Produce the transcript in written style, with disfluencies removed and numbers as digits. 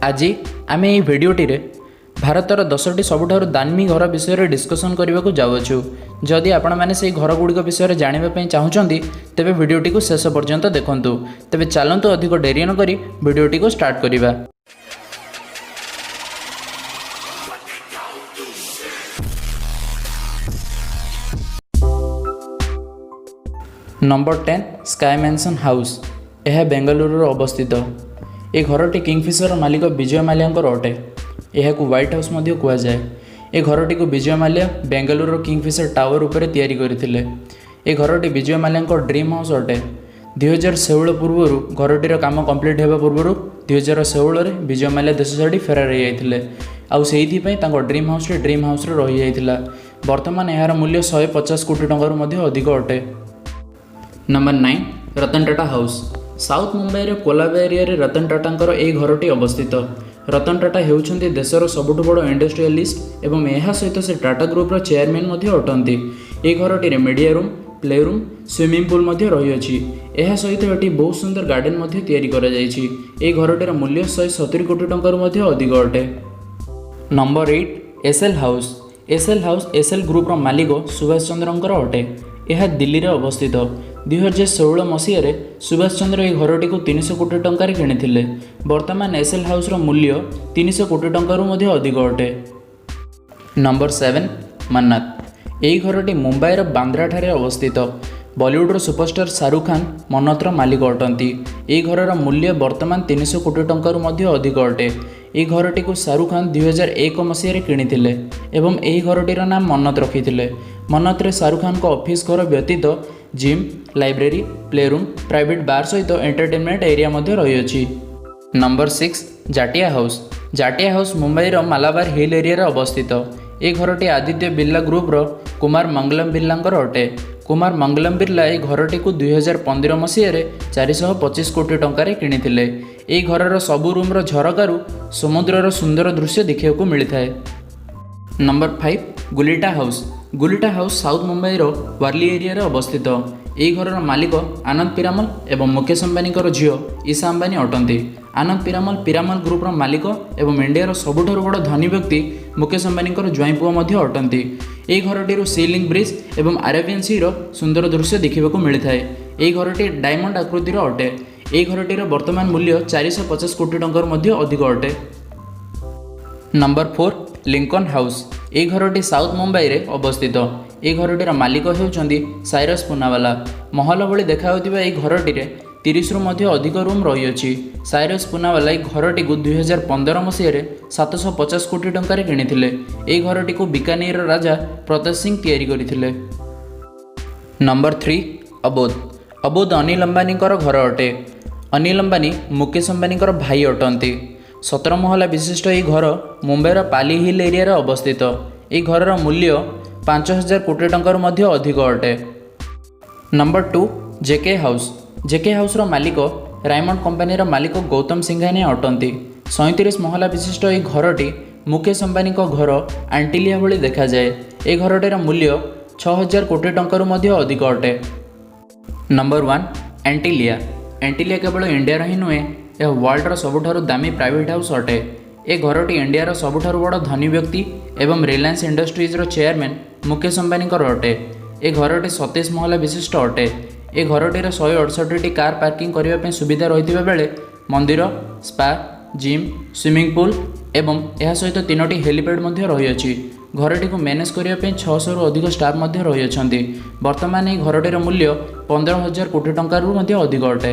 ଆଜି ଆମେ ଏହି ଭିଡ଼ିଓଟିରେ ଭାରତର 10ଟି ସବୁଠାରୁ ଦାମୀ ଘର ବିଷୟରେ ଡିସ୍କସନ୍ କରିବାକୁ ଯାଉଅଛୁ। ଯଦି ଆପଣମାନେ ସେହି ଘରଗୁଡ଼ିକ ବିଷୟରେ ଜାଣିବା ପାଇଁ ଚାହୁଁଛନ୍ତି, ତେବେ ଭିଡ଼ିଓଟିକୁ ଶେଷ ପର୍ଯ୍ୟନ୍ତ ଦେଖନ୍ତୁ। ତେବେ ଚାଲନ୍ତୁ, ଅଧିକ ଡେରି ନକରି ଭିଡ଼ିଓଟିକୁ ଷ୍ଟାର୍ଟ କରିବା। Number 10, Sky Mansion House. ଏହା ବେଙ୍ଗାଲୁରୁରେ ଅବସ୍ଥିତ। ଏ ଘରଟି କିଙ୍ଗଫିସର ମାଲିକ ବିଜୟ ମାଲ୍ୟାଙ୍କର ଅଟେ। ଏହାକୁ ହ୍ୱାଇଟ୍ ହାଉସ୍ ମଧ୍ୟ କୁହାଯାଏ। ଏ ଘରଟିକୁ ବିଜୟ ମାଲ୍ୟା ବେଙ୍ଗାଲୁରୁର କିଙ୍ଗଫିସର ଟାୱାର ଉପରେ ତିଆରି କରିଥିଲେ। ଏ ଘରଟି ବିଜୟ ମାଲ୍ୟାଙ୍କ ଡ୍ରିମ୍ ହାଉସ୍ ଅଟେ। 2016 ପୂର୍ବରୁ, ଘରଟିର କାମ କମ୍ପ୍ଲିଟ୍ ହେବା ପୂର୍ବରୁ 2016ରେ ବିଜୟ ମାଲ୍ୟା ଦେଶ ଛାଡ଼ି ଫେରାର ହୋଇଯାଇଥିଲେ। ଆଉ ସେଇଥିପାଇଁ ତାଙ୍କ ଡ୍ରିମ୍ ହାଉସ୍ଟି ଡ୍ରିମ୍ ହାଉସ୍ରେ ରହିଯାଇଥିଲା। ବର୍ତ୍ତମାନ ଏହାର ମୂଲ୍ୟ 150 କୋଟି ଟଙ୍କାରୁ ମଧ୍ୟ ଅଧିକ ଅଟେ। Number 9, Ratan Tata house. South ମୁମ୍ବାଇର କୋଲାବା ଏରିଆରେ ରତନ ଟାଟାଙ୍କର ଏହି ଘରଟି ଅବସ୍ଥିତ। ରତନ ଟାଟା ହେଉଛନ୍ତି ଦେଶର ସବୁଠୁ ବଡ଼ ଇଣ୍ଡଷ୍ଟ୍ରିଆଲିଷ୍ଟ ଏବଂ ଏହା ସହିତ ସେ ଟାଟା ଗ୍ରୁପର ଚେୟାରମ୍ୟାନ୍ ମଧ୍ୟ ଅଟନ୍ତି। ଏହି ଘରଟିରେ media room, play room, swimming pool ମଧ୍ୟ ରହିଅଛି। ଏହା ସହିତ ଏଠି ବହୁତ ସୁନ୍ଦର ଗାର୍ଡ଼େନ୍ ମଧ୍ୟ ତିଆରି କରାଯାଇଛି। ଏହି ଘରଟିର ମୂଲ୍ୟ 170 କୋଟି ଟଙ୍କାରୁ ମଧ୍ୟ ଅଧିକ ଅଟେ। Number 8, SL house. SL house SL ଗ୍ରୁପର ମାଲିକ ସୁଭାଷ ଚନ୍ଦ୍ରଙ୍କର ଅଟେ। ଏହା ଦିଲ୍ଲୀରେ ଅବସ୍ଥିତ। 2016 ମସିହାରେ ସୁଭାଷ ଚନ୍ଦ୍ର ଏହି ଘରଟିକୁ 300 କୋଟି ଟଙ୍କାରେ କିଣିଥିଲେ। ବର୍ତ୍ତମାନ ଏସ୍ଏଲ୍ ହାଉସ୍ର ମୂଲ୍ୟ 300 କୋଟି ଟଙ୍କାରୁ ମଧ୍ୟ ଅଧିକ ଅଟେ। ନମ୍ବର 7, ମନ୍ନତ। ଏହି ଘରଟି ମୁମ୍ବାଇର ବାନ୍ଦ୍ରାଠାରେ ଅବସ୍ଥିତ। ବଲିଉଡ଼ର ସୁପରଷ୍ଟାର ଶାହରୁଖ ଖାନ ମନ୍ନତର ମାଲିକ ଅଟନ୍ତି। ଏହି ଘରର ମୂଲ୍ୟ ବର୍ତ୍ତମାନ 300 କୋଟି ଟଙ୍କାରୁ ମଧ୍ୟ ଅଧିକ ଅଟେ। ଏହି ଘରଟିକୁ ଶାହରୁଖ ଖାନ 2001 ମସିହାରେ କିଣିଥିଲେ ଏବଂ ଏହି ଘରଟିର ନାମ ମନ୍ନତ ରଖିଥିଲେ। ମନ୍ନତରେ ଶାହରୁଖ ଖାନଙ୍କ ଅଫିସ୍ ଘର ବ୍ୟତୀତ gym, library, play room, private bar ସହିତ ଏଣ୍ଟରଟେନମେଣ୍ଟ ଏରିଆ ମଧ୍ୟ ରହିଅଛି। Number 6, Jatia House. Jatia House ମୁମ୍ବାଇର ମାଲାବାର ହିଲ୍ ଏରିଆରେ ଅବସ୍ଥିତ। ଏହି ଘରଟି ଆଦିତ୍ୟ ବିର୍ଲା ଗ୍ରୁପର କୁମାର ମଙ୍ଗଲମ ବିର୍ଲାଙ୍କର ଅଟେ। କୁମାର ମଙ୍ଗଲମ ବିର୍ଲା ଏହି ଘରଟିକୁ 2015 ମସିହାରେ 425 କୋଟି ଟଙ୍କାରେ କିଣିଥିଲେ। ଏହି ଘରର ସବୁ ରୁମ୍ର ଝରକାରୁ ସମୁଦ୍ରର ସୁନ୍ଦର ଦୃଶ୍ୟ ଦେଖିବାକୁ ମିଳିଥାଏ। Number 5, Gulita House. Gulita House South ମୁମ୍ବାଇର ୱାର୍ଲି ଏରିଆରେ ଅବସ୍ଥିତ। ଏହି ଘରର ମାଲିକ ଆନନ୍ଦ ପିରାମଲ ଏବଂ ମୁକେଶ ଅମ୍ବାନୀଙ୍କର ଝିଅ ଈଶା ଅମ୍ବାନୀ ଅଟନ୍ତି। ଆନନ୍ଦ ପିରାମଲ ପିରାମଲ ଗ୍ରୁପର ମାଲିକ ଏବଂ ଇଣ୍ଡିଆର ସବୁଠାରୁ ବଡ଼ ଧନୀ ବ୍ୟକ୍ତି ମୁକେଶ ଅମ୍ବାନୀଙ୍କର ଜ୍ୱାଇଁ ପୁଅ ମଧ୍ୟ ଅଟନ୍ତି। ଏହି ଘରଟିରୁ ସି ଲିଙ୍କ ବ୍ରିଜ୍ ଏବଂ ଆରେବିଆନ୍ ସିର ସୁନ୍ଦର ଦୃଶ୍ୟ ଦେଖିବାକୁ ମିଳିଥାଏ। ଏହି ଘରଟି ଡାଇମଣ୍ଡ ଆକୃତିର ଅଟେ। ଏହି ଘରଟିର ବର୍ତ୍ତମାନ ମୂଲ୍ୟ 450 କୋଟି ଟଙ୍କାରୁ ମଧ୍ୟ ଅଧିକ ଅଟେ। Number 4, Lincoln house. ଏହି ଘରଟି ସାଉଥ ମୁମ୍ବାଇରେ ଅବସ୍ଥିତ। ଏହି ଘରଟିର ମାଲିକ ହେଉଛନ୍ତି ସାଇରସ୍ ପୁନାୱାଲା। ମହଲ ଭଳି ଦେଖାଯାଉଥିବା ଏହି ଘରଟିରେ 30ରୁ ମଧ୍ୟ ଅଧିକ ରୁମ୍ ରହିଅଛି। ସାଇରସ୍ ପୁନାୱାଲା ଏହି ଘରଟିକୁ 2015 ମସିହାରେ 750 କୋଟି ଟଙ୍କାରେ କିଣିଥିଲେ। ଏହି ଘରଟିକୁ ବିକାନେରର ରାଜା ପ୍ରତାପ ସିଂ ତିଆରି କରିଥିଲେ। ନମ୍ବର 3, ଅବୋଧ। ଅବୋଧ ଅନିଲ ଅମ୍ବାନୀଙ୍କର ଘର ଅଟେ। ଅନିଲ ଅମ୍ବାନୀ ମୁକେଶ ଅମ୍ବାନୀଙ୍କର ଭାଇ ଅଟନ୍ତି। 17 ମହଲା ବିଶିଷ୍ଟ ଏହି ଘର ମୁମ୍ବାଇର ପାଲି ହିଲ୍ ଏରିଆରେ ଅବସ୍ଥିତ। ଏହି ଘରର ମୂଲ୍ୟ 5000 କୋଟି ଟଙ୍କାରୁ ମଧ୍ୟ ଅଧିକ ଅଟେ। Number 2, JK house. ଜେକେ ହାଉସ୍ର ମାଲିକ ରାଇମଣ୍ଡ କମ୍ପାନୀର ମାଲିକ ଗୌତମ ସିଂଘାନିଆ ଅଟନ୍ତି। 37 ମହଲା ବିଶିଷ୍ଟ ଏହି ଘରଟି ମୁକେଶ ଅମ୍ବାନୀଙ୍କ ଘର ଆଣ୍ଟିଲିଆ ଭଳି ଦେଖାଯାଏ। ଏହି ଘରଟିର ମୂଲ୍ୟ 6000 କୋଟି ଟଙ୍କାରୁ ମଧ୍ୟ ଅଧିକ ଅଟେ। ନମ୍ବର 1, ଆଣ୍ଟିଲିଆ। ଆଣ୍ଟିଲିଆ କେବଳ ଇଣ୍ଡିଆର ହିଁ ନୁହେଁ, ଏହା ୱାର୍ଲଡର ସବୁଠାରୁ ଦାମୀ ପ୍ରାଇଭେଟ୍ ହାଉସ୍ ଅଟେ। ଏ ଘରଟି ଇଣ୍ଡିଆର ସବୁଠାରୁ ବଡ଼ ଧନୀ ବ୍ୟକ୍ତି ଏବଂ ରିଲାଏନ୍ସ ଇଣ୍ଡଷ୍ଟ୍ରିଜ୍ର ଚେୟାରମ୍ୟାନ୍ ମୁକେଶ ଅମ୍ବାନୀଙ୍କର ଅଟେ। ଏ ଘରଟି 27 ମହଲା ବିଶିଷ୍ଟ ଅଟେ। ଏ ଘରଟିର 168ଟି କାର୍ ପାର୍କିଂ କରିବା ପାଇଁ ସୁବିଧା ରହିଥିବା ବେଳେ ମନ୍ଦିର, ସ୍ପା, ଜିମ୍, ସୁଇମିଂ ପୁଲ୍ ଏବଂ ଏହା ସହିତ ତିନୋଟି ହେଲିପ୍ୟାଡ୍ ମଧ୍ୟ ରହିଅଛି। ଘରଟିକୁ ମ୍ୟାନେଜ୍ କରିବା ପାଇଁ 600ରୁ ଅଧିକ ଷ୍ଟାଫ୍ ମଧ୍ୟ ରହିଅଛନ୍ତି। ବର୍ତ୍ତମାନ ଏହି ଘରଟିର ମୂଲ୍ୟ 15,000 କୋଟି ଟଙ୍କାରୁ ମଧ୍ୟ ଅଧିକ ଅଟେ।